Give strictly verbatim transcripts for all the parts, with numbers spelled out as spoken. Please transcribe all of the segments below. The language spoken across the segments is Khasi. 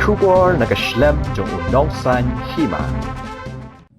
Khubor na ka shlem jong u Nongsaiñ Hima.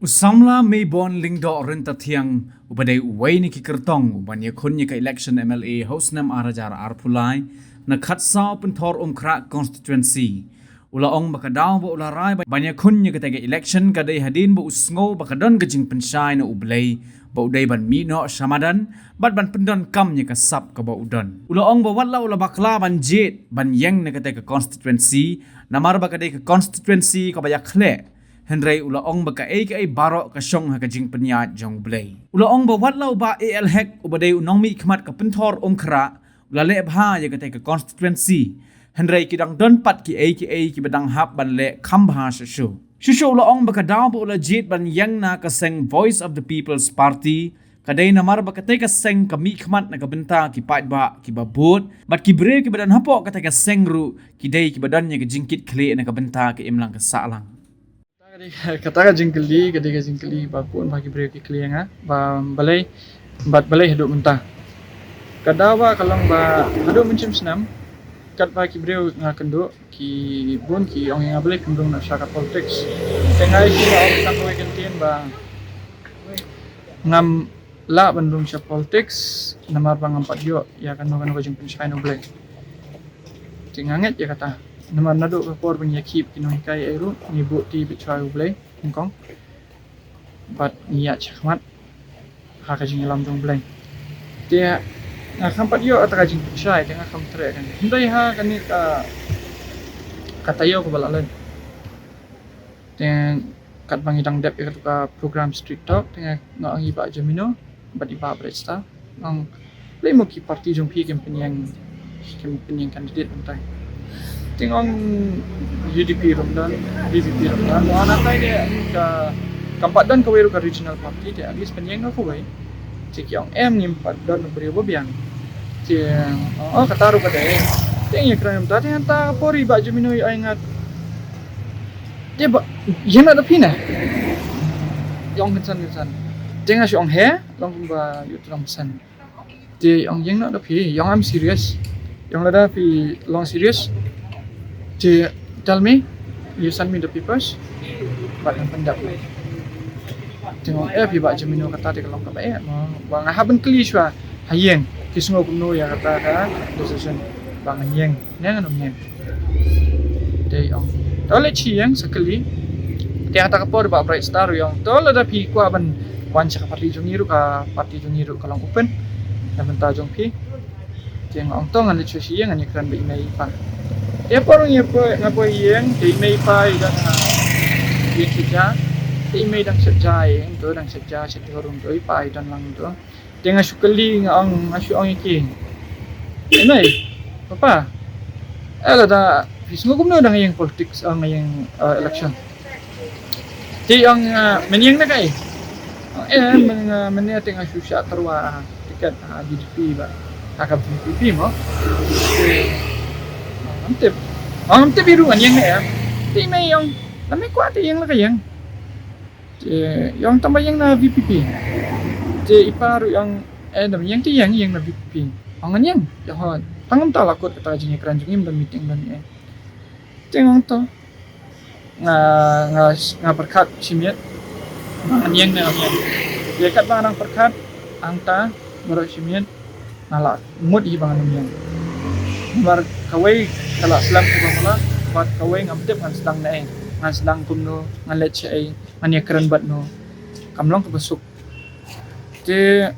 U samla Meibon Lyngdoh Ryntathiang, uba dei uwei na ki kyrtong u ban ïakhun ïa ka election M L A ha u snem ar hajar arphew lai, na Khatsaw Pynthorumkhrah constituency, u la ong ba ka daw ba u la rai ban ïakhun ïa katei ka election ka dei hadien ba u sngew ba ka don ka jingpynshai na U Blei ba u dei ban mih noh sha madan bad ban pyndonkam ïa ka sap kaba u don. U la ong ba wat la u la bakla ban jied ban ïeng na katei ka constituency, namar ba ka dei ka constituency kaba ïakhleh, hynrei u la ong ba kaei kaei baroh ka shong ha ka jingpynïaid jong U Blei. U la ong ba wat la u Bah A L Hek, uba dei u nongmihkhmat ka Pynthorumkhrah, u la leh bha ïa katei ka constituency, hynrei ki dang don pat kiei kiei kiba dang hap ban leh kham bha shuh shuh. Shuh shuh u la ong ba ka daw ba u la jied ban ïeng na ka seng Voice of the People's Party ka dei namar ba katei ka seng ka mihkhmat na ka bynta ki paidbah kiba bud, bad ki briew kiba don hapoh katei ka seng ruh ki dei kiba don ïa ka jingkitkhlieh na ka bynta ka imlang ka sahlang. Kata ka dei, kata ka jingkylli, ka dei ka jingkylli ba bun ba ki briew ki kylli ïa nga ba balei, bad balei haduh mynta. Ka daw ba ka long ba haduh mynshem snem, katba ki briew nga kynduh, ki bun ki ong ïa nga balei phim rung noh sha ka politics. Te nga ïa ki nga ong tang kawei ka ktien ba ngam lah ban rung sha politics namar ba ngam pat ïoh ïa kano kano ka jingpynshai na U Blei. Te nga ngeit ïa kata. Namar naduh ka por ba ngi ïa khih ki nonghikai ei ruh, ngi buh ti bit shuwa U Blei, nyngkong. Bad ngi ïaid shakhmat ha ka jingïalam jong U Blei. Te nga kham pat ïoh ïa kata ka jingpynshai, te nga kham treh kan. Hynrei ha kane ka, ka taïew kaba la leit, te katba ngi dang dep ïa katu ka program Street Talk, te nga ong ïa i Bah Jamino bad i Bah Brightstar, ong lei mo ki party jong phi kim pynïeng, kim pynïeng candidate mynta. Te nga ong U D P ruh ym don, V P P ruh ym don. Nga ong nangta de ka, kam pat don kawei ruh ka regional party, te at least pynïeng noh kawei. Te ki ong em, ngim pat don u briew ba biang. Te ong, oh, kata ruh ka dei. Te nga ïakren mynta, te hangta ka por i Bah Jamino i ong ïa nga, te ba ïeng noh da phi ne? I ong kynsan kynsan. Te nga shu ong he, long kumba ïoh tang kynsan. Te i ong ïeng noh da phi, i ong I'm serious. I ong lada phi long serious, te tell me, you send me the papers, bad ngan pyndep. Te nga ong, eh, phi Bah Jamino, kata te ka long kaba eh mo. Ba nga hap ban kylli shuwa ha ïing, ki sngew kumno ïa kata ka decision ba ngan ïeng ne ngan ym ïeng. Te i ong, to leit sha ïing sa kylli. Te hangta ka por Bah Brightstar i ong, to lada phi kwah ban wan sha ka party jong ngi ruh, ka party jong ngi ruh ka long open na bynta jong phi. Te nga ong, to ngan leit shuwa sha ïing, ngan ïakren bad i mei i pa. Te por nga poi, nga poi ïing, te i mei i pa i don ha ïing shet ja. Te i mei dang shet ja ïing to, dang shet ja shet ja rum to, i pa i don lang to. Te nga shu kylli, nga ong, nga shu ong ïa ki, i mei, papa, eh, lada phi sngew kumno da nga ïeng politics, eh, nga ïeng, eh, election. Te i ong, eh, men ïeng na kaei? Ong, eh, men, eh, mynne te nga shu shah tyrwa tiket ha U D P bad ha ka V P P mo. Te ong, ngam tip. Ong, ngam tip ïa ruh ngan ïeng ne em. Te i mei i ong, lada me kwah te ïeng la ka ïeng. Te i ong, tang ba ïeng na V P P. Te i pa ruh i ong, eh, da me ïeng te ïeng, ïeng na V P P. Ong, ngan ïeng. Ïa ho, tang mynta la kut kata ka jingïakren jong ngi, ym don meeting, ym don ei. Te nga ong, to. Nga, nga, nga pyrkhat shi miet ba ngan ïeng ne ngam ïeng. Te katba nga dang pyrkhat hangta baroh shi miet, nga la mut hi ba ngan ym ïeng. Namar kawei ka la slem kaba mala, bad kawei ngam tip ngan sdang naei, ngan sdang kumno, ngan leit shaei, ngan ïakren bad no. Kam long kaba suk. Te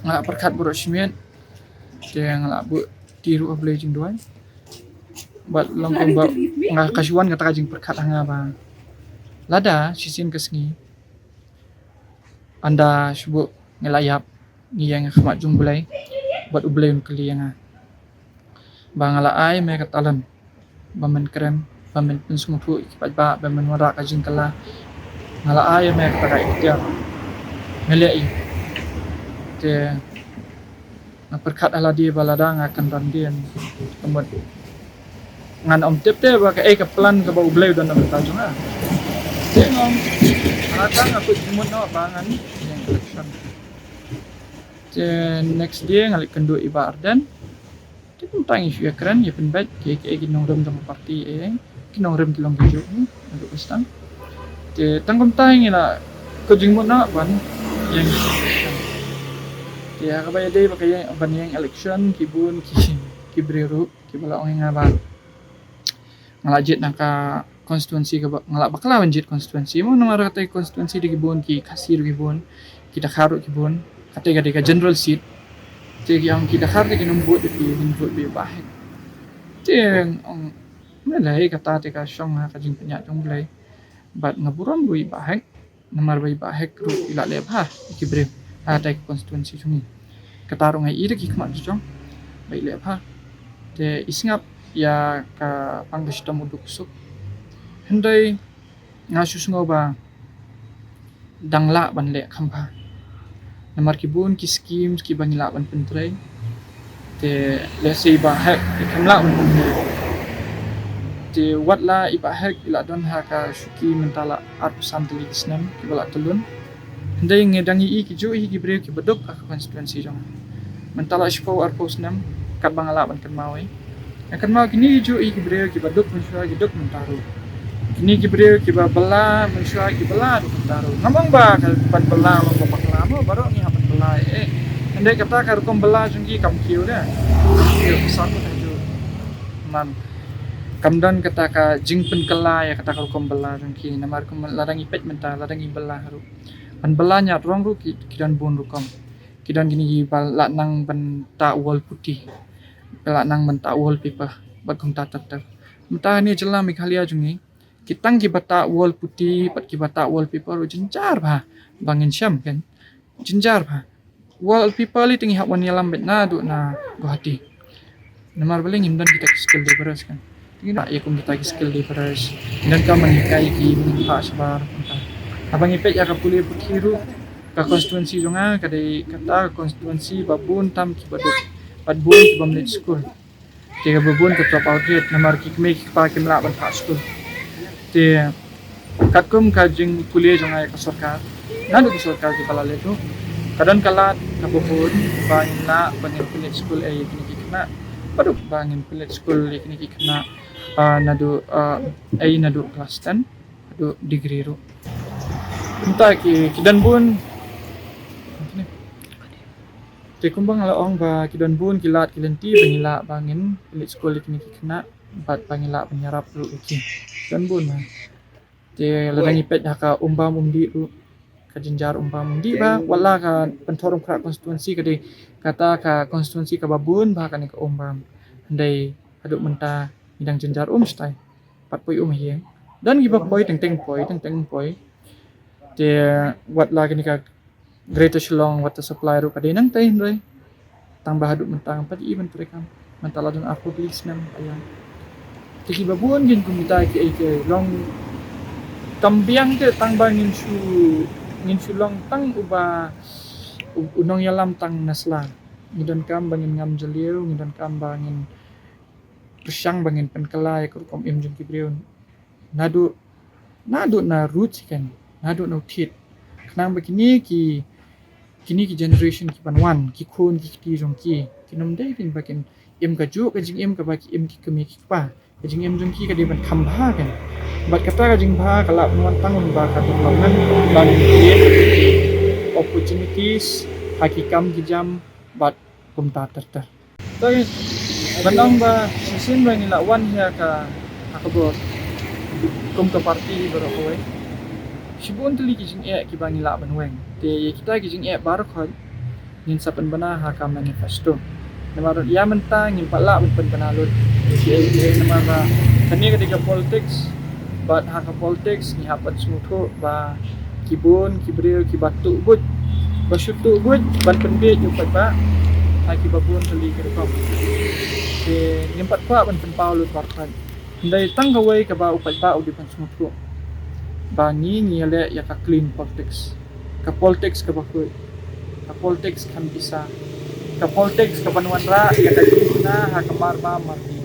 nga la pyrkhat baroh shi miet. Te nga la buh ti ruh ha U Blei jingduwai. Bad long kumba nga, ka shu wan kata ka jingpyrkhat ha nga ba lada shisien ka sngi, ynda shu buh ngi la ïap, ngi ïeng ha khmat jong U Blei, bad U Blei un kylli ïa nga. Ba nga la ai me ka talent ba men kren, ba men pynsngewthuh ïa ki paidbah, ba men wanrah ka jingkylla. Nga la ai me kata ka iktiar. Me leh ïa. Te nga pyrkhat ha lade ba lada nga kynran dien, ka mut ngan ym tip te ba kaei ka plan kaba U Blei u don na bynta jong nga. Te nga ong, ha kata nga kut jingmut noh ba ngan ïeng election. Te next day nga leit kynduh i Bah Ardent. Te Tang ïa shu ïakren, ïa pynbeit ki, ki, ki nongrim jong ka party, eh, ki nongrim ki long ki juh, eh, naduh ba sdang. Te tang kumta ngi la, ko jingmut na ban ïeng. Te ha kaba ïadei ba ka ïeng, ban ïeng election, ki bun ki, ki briew ruh kiba la ong ïa nga ba nga la jied na ka constituency kaba nga la bakla ban jied constituency. Mo namar kata ka constituency dei ki bun ki Khasi ruh ki bun, ki Dkhar ruh ki bun, kata ka dei ka general seat. Te ki ong ki Dkhar te kin ym vote ïa phi, kin vote ïa i Bah Hek. Te ong, me lei kata te ka shong ha ka jingpynïaid jong U Blei. Bad nga burom ruh ïa i Bah Hek. Namar ba i Bah Hek ruh i la leh bha ïa ki briew ha kata ka constituency jong ngi. Kata ruh nga ïohi da ki khmat jong ba i leh bha. Te i sngap ïa ka pang ka shitom u duk suk. Hynrei nga shu sngew ba dang lah ban leh kham bha. Namar ki bun ki schemes kiba ngi lah ban pyntrei. Te lehse i Bah Hek i kham lah ban pyntrei. Te wat la i Bah Hek i la don ha ka shuki mynta la arphew san tylli ki snem kiba la tylli. Hynrei ngi dang ïohi ki juh hi ki briew kiba duk ha ka constituency jong nga. Mynta la shiphew arphew snem katba nga lah ban kynmaw ïa. Nga kynmaw kine ki juh hi ki briew kiba duk mynshuwa ki duk mynta ruh. Kine ki briew kiba bylla mynshuwa ki bylla ruh mynta ruh. Ngam ong ba ka ban bylla, ong ba bakla mo, baroh ngi hap ban bylla, eh. Hynrei kata ka rukom bylla jong ki kam kiew de. Kam kiew, ka sar mynta juh. Man. Kam don kata ka jingpynkylla ïa kata ka rukom bylla jong ki. Namar kum lada ngi peit mynta, lada ngi bylla ruh. Ban bylla ñiad rong ruh ki, ki don bun rukom. Ki don kine kiba la nang ban tah wall putty. Ba la nang ban tah wallpaper. Bad kumta ter ter. Mynta hangne jylla Meghalaya jong ngi, ki tang kiba tah wall putty, bad kiba tah wallpaper ruh jynjar bha ba ngin shem, kan. Jynjar bha. Wallpaper lei te ngi hap wan ïalam beit naduh na Guwahati. Namar balei? Ngim don kita ki skilled labourers, kan. Te ngi ïa kum kita ki skilled labourers, ngim don kam ban hikai ki, ngim phah shabar kumta. Haba ngi peit ïa ka pule puthi ruh, ka constituency jong nga ka dei kata ka constituency ba bun tam kiba duk, bad bun kibym leit skul. Te kaba bun ka drop out rate namar ki kmie ki kpa kim lah ban phah skul. Te katkum ka jingpule jong nga ïa ka sorkar, naduh ki sorkar kiba la leit ruh, ka don ka lad kaba bun ba ngin lah ba ngin pynleit skul ïa kine ki khynnah, bad ruh ba ngin pynleit skul ïa kine ki khynnah, ah, naduh, ah, ai naduh class ten haduh degree ruh. Mynta ki, ki don bun. Te kumba nga la ong ba ki don bun ki lad ki lynti ba ngi lah ba ngin pynleit skul ïa kine ki khynnah bad ba ngi lah ban ïarap ruh ïa ki. Don bun ba. Te lada ngi peit ha ka um bam um dih ruh, ka jynjar um bam um dih ba, wat la ka Pynthorumkhrah constituency ka dei kata ka constituency kaba bun ba kane ka um bam. Hynrei haduh mynta ngi dang jynjar um shatai. Pat poi um ha ïing. Don kiba poi teng teng poi, teng teng poi. Te wat la kane ka Greater Shillong Water Supply ruh ka dei nangtei hynrei tang ba haduh mynta ngam pat ïohi ban trei kam. Mynta la don arphew tylli snem ba ïa. Te kiba bun kin kumta ki ei ki ei long kam biang te tang ba ngin shu, ngin shu long tang uba u, u nongïalam tang na sla. Ngi donkam ba ngin ngam jylliew, ngi donkam ba ngin pyrshang ba ngin pynkylla ïa ka rukom im jong ki briew. Naduh, naduh na roots kan, naduh na u thied. Khnang ba kine ki, kine ki generation ki ban wan, ki khun ki kti jong ki, kin ym dei kin ba kin im kajuh ka jingim kaba ki im ki kmie ki kpa. Ka jingim jong ki ka dei ban kham bha kan. Bad kata ka jingbha ka lah ban wan tang lyngba ka development, ban create opportunities ha ki kam ki jam bad kumta ter ter. Te ban ong ba shisien ba ngi la wan hi ha ka, ha ka bor kum ka party baroh kawei, shibun tylli ki jingeh kiba ngi lah ban weng. Te ïa kita ki jingeh baroh khoit ngin sa pynbna ha ka manifesto. Namar ïa mynta ngim pat lah ban pynbna lut. Ïa, ïa, namar ba kane ka dei ka politics, bad ha ka politics ngi hap ban sngewthuh ba ki bun ki briew kiba tuh buit, ba shu tuh buit ban pynbiej ïa u paidbah ha kiba bun tylli ki rukom. Te ngim pat kwah ban pynpaw lut baroh khoit. Hynrei tang kawei kaba u paidbah u dei ban sngewthuh ba ngi ngi ïaleh ïa ka clean politics. Ka politics kaba khuid. Ka politics kham pisa. Ka politics kaban wanrah ïa ka jingkyrkhu ha ka marbam marti.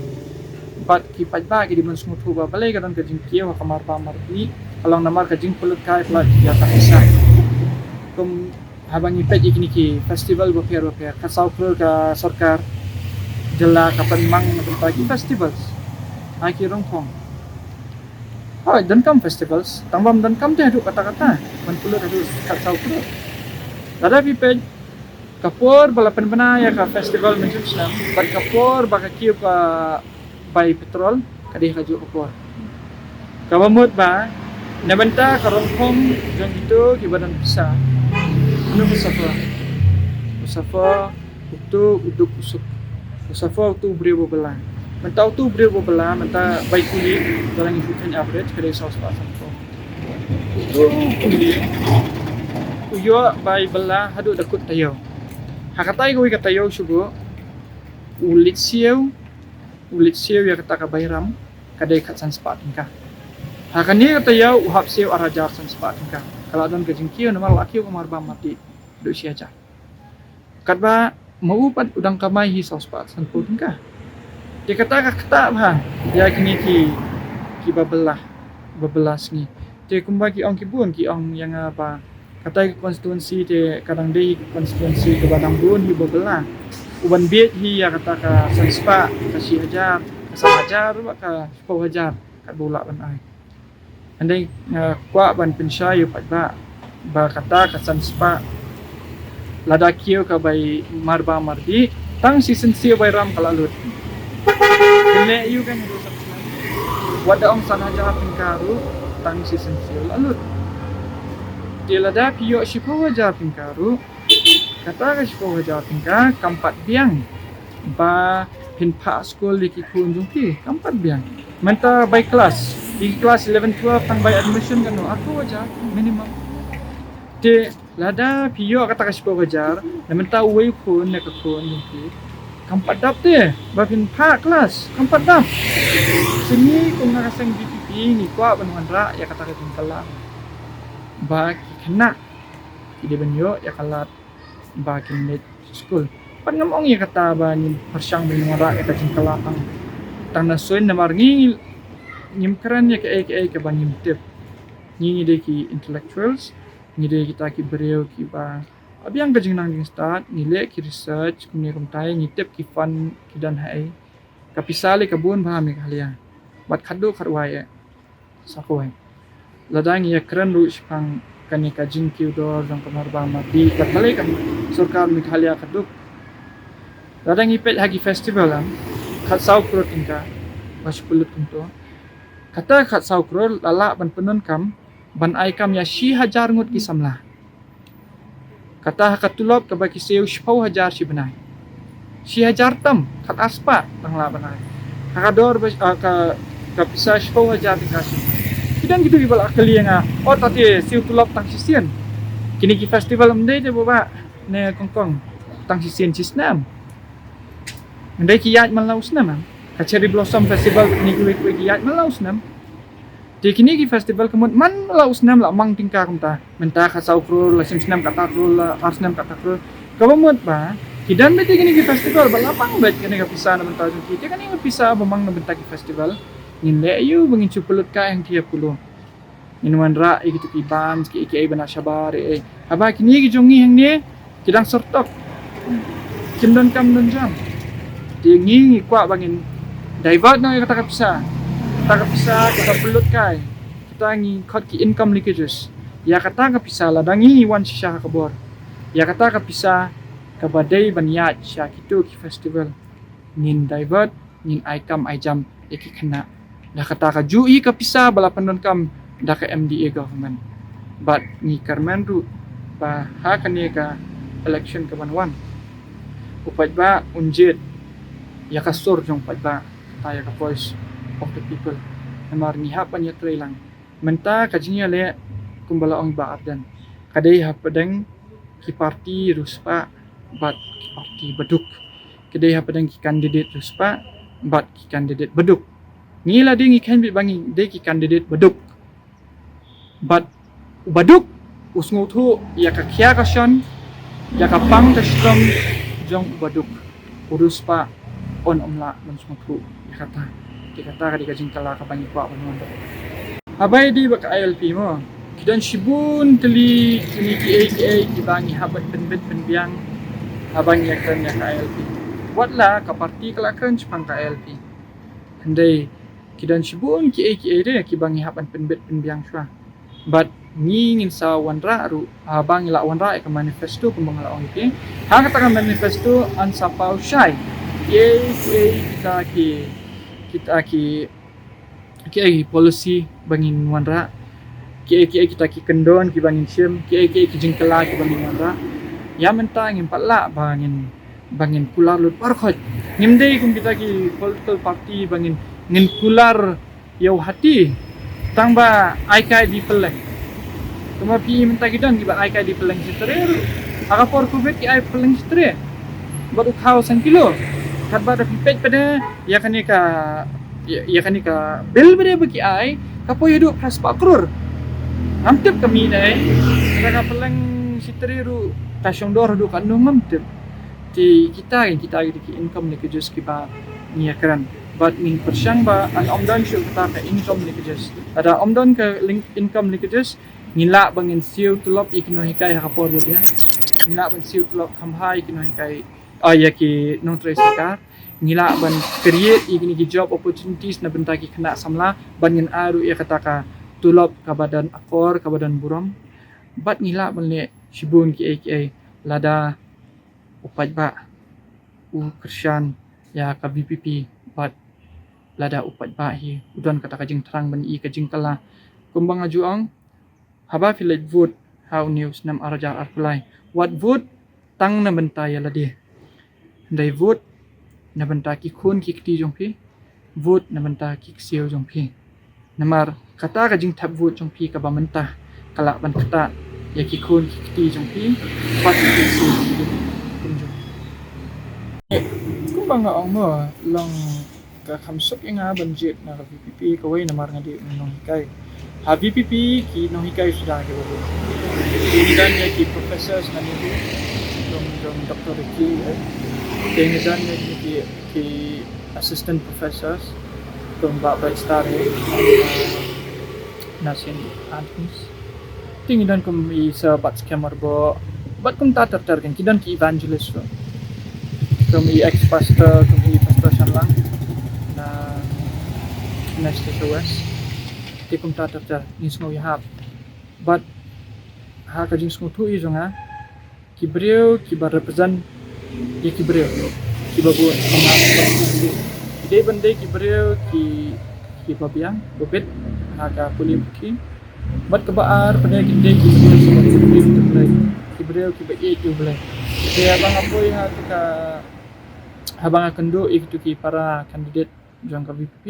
Bad ki paidbah ki dei ban sngewthuh ba balei ka don ka jingkiew ha ka marbam marti, ka long namar ka jingpynlut kai palat ïa ka pisa. Kum haba ngi peit ïa kine ki festival bapher bapher, ka saw klur ka sorkar jylla ka pynmang na bynta ki festivals ha ki rongkhong. Hooid, donkam festivals, tang bym donkam te haduh katta katta ban pynlut haduh khatsaw klur. Lada phi peit ka por ba la pynbna ïa ka festival mynjur snem bad ka por ba ka kiew ka bai petrol, ka dei kajuh ka por. Kaba mut ba na bynta ka rongkhong jong kito kiba don pisa, mano ba suffer? Ba suffer uto u duk u suk. Ba suffer uto u briew ba bylla. Mynta uto u briew ba bylla, mynta bai kuli, lada ngi shu kheiñ average, ka dei saw spah sanphew. Uto u kuli u ïoh bai bylla haduh da kut taïew. Ha katai kawei ka taïew shuh, u leit siew, u leit siew ïa kata ka bai ram, ka dei khatsan spah tyngka. Ha kane ka taïew u hap siew ar hajar san spah tyngka. Ka la don ka jingkiew namar la kiew ka marbam mardi haduh shi hajar. Katba ma u pat u dang kamai hi saw spah sanphew tyngka. Te kata ka ktah bha ïa kine ki, kiba bylla, ba bylla sngi. Te kumba ki ong ki bun, ki ong ïa nga ba katai ka constituency te ka dang dei ka constituency kaba dang bun hi ba bylla. U ban bieit hi ïa kata ka san spah, ka shi hajar, ka san hajar bad ka shiphew hajar katba u lah ban ai. Hynrei nga kwah ban pynshai ïa u paidbah ba kata ka san spah, lada kiew ka bai marbam mardi, tang shisien siew bai ram ka la lut. Kane ïa u kan, wat da ong san hajar tyngka ruh, tang shisien siew la lut. Te lada phi ïoh shiphew hajar tyngka ruh, kata ka shiphew hajar tyngka kam pat biang ba phin phah skul ïa ki khun jong phi, kam pat biang. Mynta bai klas, ïa ki klas eleven twelve tang bai admission katno, arphew hajar minimum. Te lada phi ïoh kata ka shiphew hajar, na mynta uwei u khun ne ka khun jong phi, kam pat dap te ba phin phah klas, kam pat dap. Te ngi kum na ka seng VPP ngi kwah ban wanrah ïa kata ka jingkylla ba ki khynnah ki dei ban ïoh ïa ka lad ba kin leit skul. Pat ngam ong ïa kata ba ngim pyrshang ban wanrah ïa ka jingkylla tang, tang na suiñ, namar ngi ngim kren ïa kaei kaei kaba ngim tip. Ngi, ngi dei ki intellectuals, ngi dei kita ki briew kiba biang ka jingnang jingstad, ngi leh ki research kumne kumtai, ngi tip ki fund ki don haei. Ka pisa lei ka bun bha ha Meghalaya, bad khatduh khatwai eh. Sa kawei, lada ngi ïa kren ruh shaphang kane ka jingkiew dor jong ka marbam mardi, bad balei ka sorkar Meghalaya ka duk? Lada ngi peit ha ki festival, em, khatsaw klur tyngka ba shu pynlut kumto. Kata khatsaw klur la lah ban pyndonkam ban ai kam ïa shi hajar ngut ki samla. Kata ha ka tulop kaba ki siew shiphew hajar shi bnai. Shi hajar tam, khat ar spah tang la bnai. Ha ka dor ba, ah, ka, ka pisa shiphew hajar tyngka shi bnai. Ki don kito kiba la kylli ïa nga, "O, ta te siew tulop tang shisien? Kine ki festival ym dei te, Bah Bah, ne Kong Kong, tang shisien shi snem? Ym dei ki ïaid man la u snem, em? Ka Cherry Blossom Festival, kine kiwei kiwei ki ïaid man la u snem." Te kine ki festival ka mut man la u snem la mang tyngka kumta. Mynta khatsaw klur, la shi snem kata klur, la ar snem kata klur. Kaba mut ba ki don beit kine ki festival ba la mang beit kane ka pisa na bynta jong ki. Te kane ka pisa ba mang na bynta ki festival, ngin leh aïu ba ngin shu pynlut kai hangtei ha Polo? Ngin wanrah ïa kito ki band, ki, ki, kiei ba na shabar, eh, eh. Haba kine ki jong ngi hangne ki dang syrtok, kim donkam donjam. Te ngi, ngi kwah ba ngin divert noh ïa kata ka pisa, kata ka pisa kaba pynlut kai, kata ngi khot ki income leakages. Ïa kata ka pisa, lada ngi wan shisha ha ka bor, ïa kata ka pisa kaba dei ban ïaid sha kito ki festival, ngin divert, ngin ai kam ai jam ïa ki khynnah da kata kajuh hi ka pisa ba la pyndonkam da ka MDA government. Bad ngi kyrmen ruh ba ha kane ka election kaban wan, u paidbah un jied ïa ka sur jong u paidbah, kata ïa ka voice of the people. Namar ngi hap ban ïatrei lang. Mynta ka jingïaleh, kumba la ong i Bah Ardent, ka dei hapdeng ki parti riewspah bad ki parti baduk. Ka dei hapdeng ki candidate riewspah bad ki candidate baduk. Ngi la dei, ngi kheiñ beit ba ngi dei ki candidate baduk. Bad u baduk u sngewthuh ïa ka khia ka shon, ïa ka pang ka shitom jong u baduk. U riewspah un ym lah ban sngewthuh ïa kata. Te kata ka dei ka jingkylla kaba ngi kwah ban wanrah. Haba ïadei bad ka ILP mo, ki don shibun tylli kine kiei kiei kiba ngi hap ban pynbit pynbiang haba ngi ïakren ïa ka ILP. Wat la ka parti ka la kren shaphang ka I L P. Hynrei ki don shibun kiei kiei de kiba ngi hap ban pynbit pynbiang shuwa. Bad ngi ngin sa wanrah ruh, haba ngi la wanrah ïa ka manifesto kumba nga la ong ïa phi. Ha kata ka manifesto yn sa paw shai kiei kiei kita ki, kita ki, kiei ki policy ba ngin wanrah, kiei kiei kita ki kyndon kiba ngin shim, kiei kiei ki jingkylla kiba ngin wanrah. Ïa mynta ngim pat lah ba ngin, ba ngin kular lut baroh khoit. Ngim dei kum kita ki political party ba ngin, ngin kular ïa u hati tang ba ai kai dih pylleng. Kumba phi mynta ki don kiba ai kai dih pylleng shi tre ruh. Ha ka por covid ki ai pylleng shi tre bad u khaw san kilo. Katba da phi peit pat de ïa kane ka, ïa, ïa kane ka bill ba de ba ki ai ka poi haduh phra spah klur. Ngam tip ka mih na ei. Kata ka pylleng shi tre ruh ka shong dor haduh katno ngam tip. Te kita, kita ki dei ki income leakages kiba ngi ïakren. Bad ngin pyrshang ba yn ym don shuh kata ka income leakages. Lada ym don ka link-, income leakages, ngi lah ba ngin siew tulop ïa ki nonghikai ha ka por ba biang. Ngi lah ban siew tulop kham bha ïa ki nonghikai, ah, ïa ki nongtrei sorkar. Ngi lah ban create ïa kine ki job opportunities na bynta ki khynnah samla, bad ngin ai ruh ïa kata ka tulop kaba don akor, kaba don burom. Bad ngi lah ban leh shibun kiei kiei lada u paidbah u kyrshan ïa ka V P P, bad lada u paidbah hi u don kata ka jingthrang ban ïoh ka jingkylla. Kumba nga ju ong, haba phi leit vote ha une u snem ar hajar arphew lai, wat vote tang na bynta ïa lade. Hynrei vote na bynta ki khun ki kti jong phi, vote na bynta ki ksiew jong phi. Namar kata ka jingthep vote jong phi kaba mynta ka lah ban ktah ïa ki khun ki kti jong phi bad ki ksiew jong phi kumjuh. Kumba nga ong mo, long ka kham suk ïa nga ban jied na ka V P P kawei namar nga dei u nonghikai. Ha V P P ki nonghikai suda kiba bun. Ngi don ïa ki professors na NEHU, kum, kum Doctor Ricky, eh. Te ngi don ïa ki, ki assistant professors, kum Bah Brightstar, eh, na Saint Anthony's. Te ngi don kum i Sir Bat Skemmer Boh, bad kumta ter ter kan, ki don ki evangelist ruh. Kum i ex pastor, kum i Pastor Shanlang na Anastasia West. Te kumta ter ter, ngi sngew ïahap. Bad ha ka jingsngewthuh ïa jong nga, ki briew kiba represent ïa ki briew kiba bun, ki dei ban dei ki briew ki, kiba biang, ba bit ha ka pule puthi. Bad kaba ar pat de, ki dei ki briew kiba bit, ki briew kiba ïeit ïa U Blei. Te haba nga poi ha ka, haba nga kynduh ïa kitu ki para candidate jong ka V P P,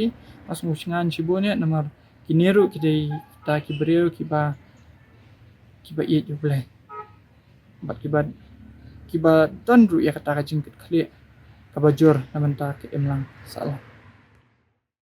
nga sngew shngaiñ shibun ïa, namar kine ruh ki dei kita ki briew kiba, kiba ïeit ïa U Blei. Bad kiba, kiba don ruh ïa kata ka jingkitkhlieh kaba jur na bynta ka imlang sahlang.